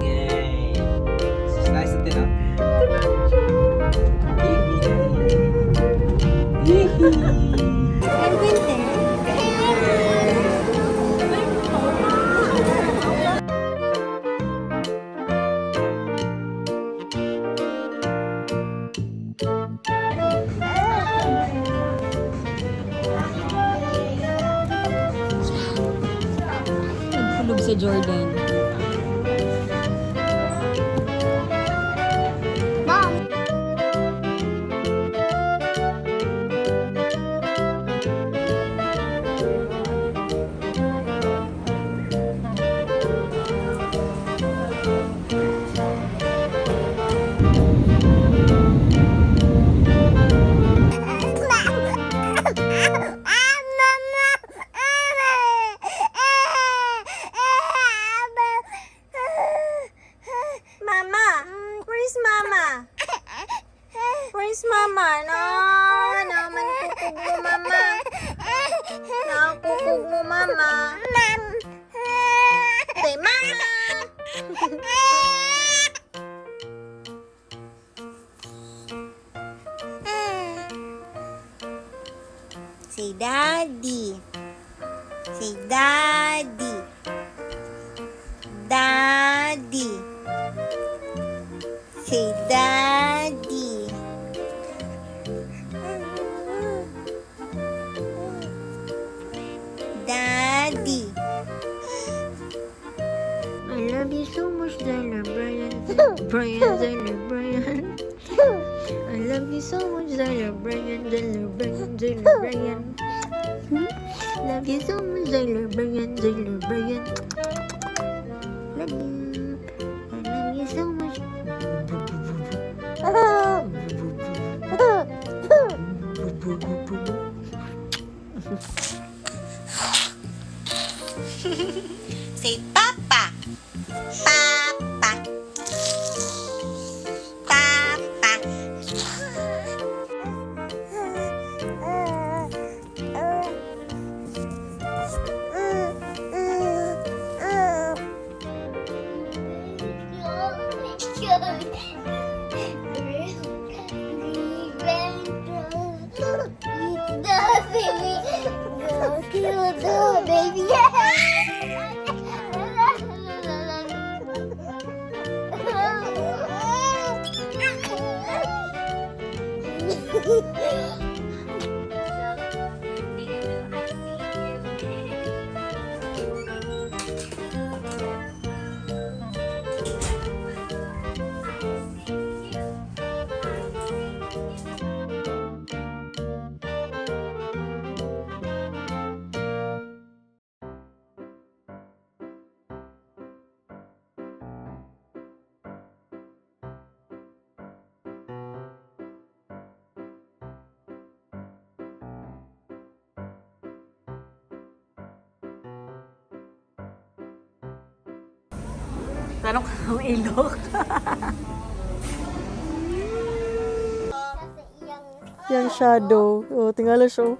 Yay! Slice natin, ah. Nagkulog sa Jordan. Mom. Mama! Where is Mama? Where is Mama? No, naman kukog mo, Mama. Nakukog mo, Mama. Say, Mama! Say, Daddy. Say, Daddy. Daddy. Say, Daddy. Daddy. I love you so much, Zyler Brian. Brian, Zyler, Brian. I love you so much, Zyler Brian, Zyler, Brian, Zyler, Brian. Love you so much, Zyler Brian, Zyler, Brian. Love you. I love you so much. Say Papa. Papa. Papa. The baby. Go to the baby. Tanong ka ng ilok. Yang shadow. Oh, tingala siya, oh.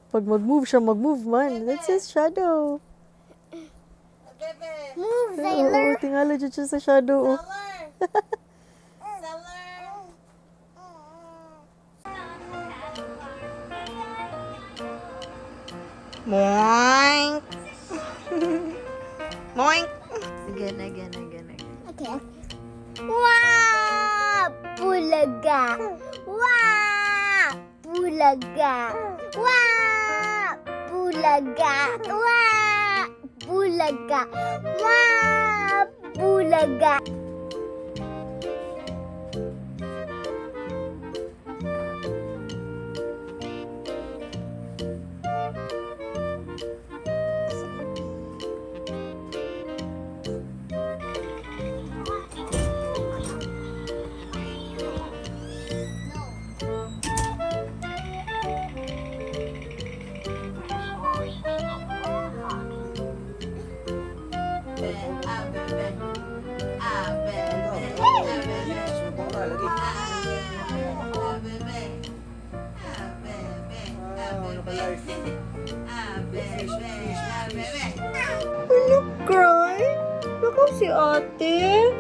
Pag mag-move siya, mag-move man. That's his shadow. Move, Oo, Zyler. tingala jud siya sa shadow. Oh. Moink! Moink! Again, again, again, again. Okay. Wow! Bulaga. Wow! Bulaga. Wow! Bulaga. Wow! Bulaga. Wow! Bulaga. Yes, sumbong ka lagi. Ah, naka-live. Fish, fish, fish. Ano, cry? Lakaw si ate.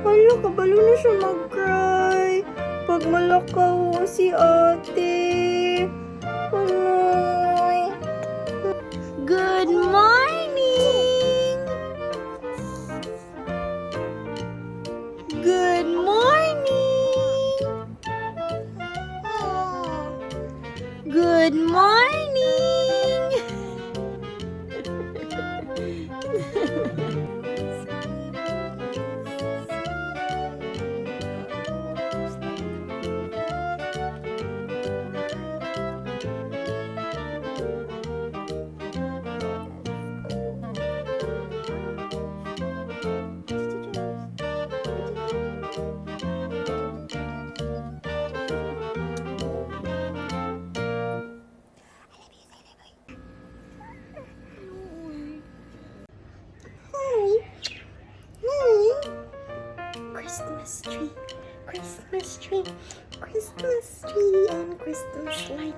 Hala, kabalo na siya mag-cry. Pag malakaw si ate. Ano? Good morning! Good morning! Good morning! Christmas tree, Christmas tree, Christmas tree, and Christmas light.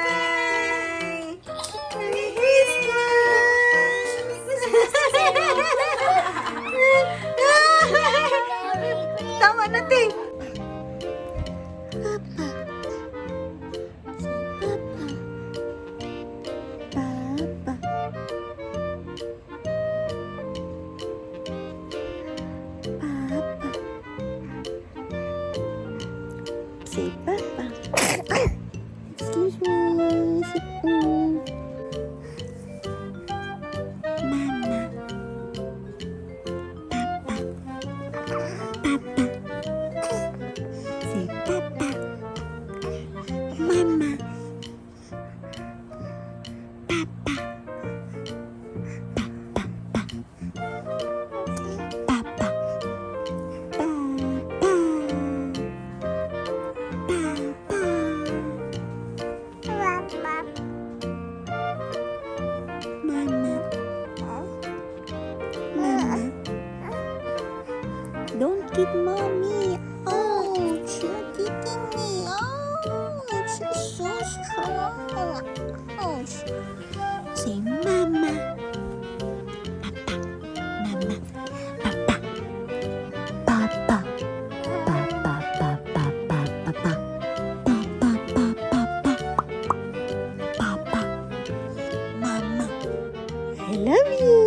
Hi! Merry Christmas! Tama na, te! Papa. Say Papa. Papa. Papa. Say Papa. Excuse me. Sit down. Mama. Papa. Papa. Say Papa. Mama. Papa. Papa. Papa. Papa. Papa. Mama. Mama. Mama. Don't kick mommy. Ouch, you're kicking me. Ouch, you're so strong. Ouch. Say mama. Papa. Mama. Papa. Papa. Papa, papa, papa, papa. Papa, papa, papa. Papa. Mama. I love you.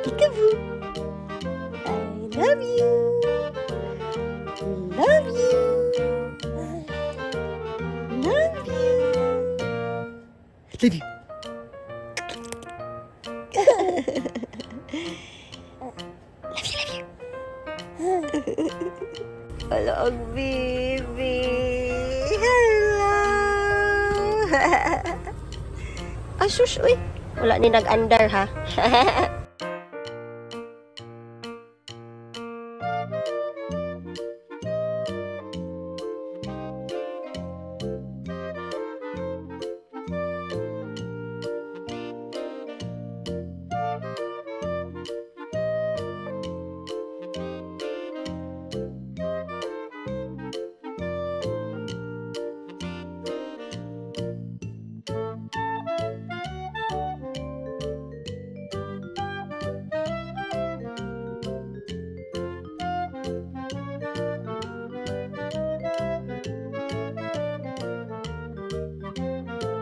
Peekaboo. I love you. Love you. Love you. Love you. Love you, love you. Hello, baby. Hello. Ay, sus, uy. Wala ni nag-andar, ha?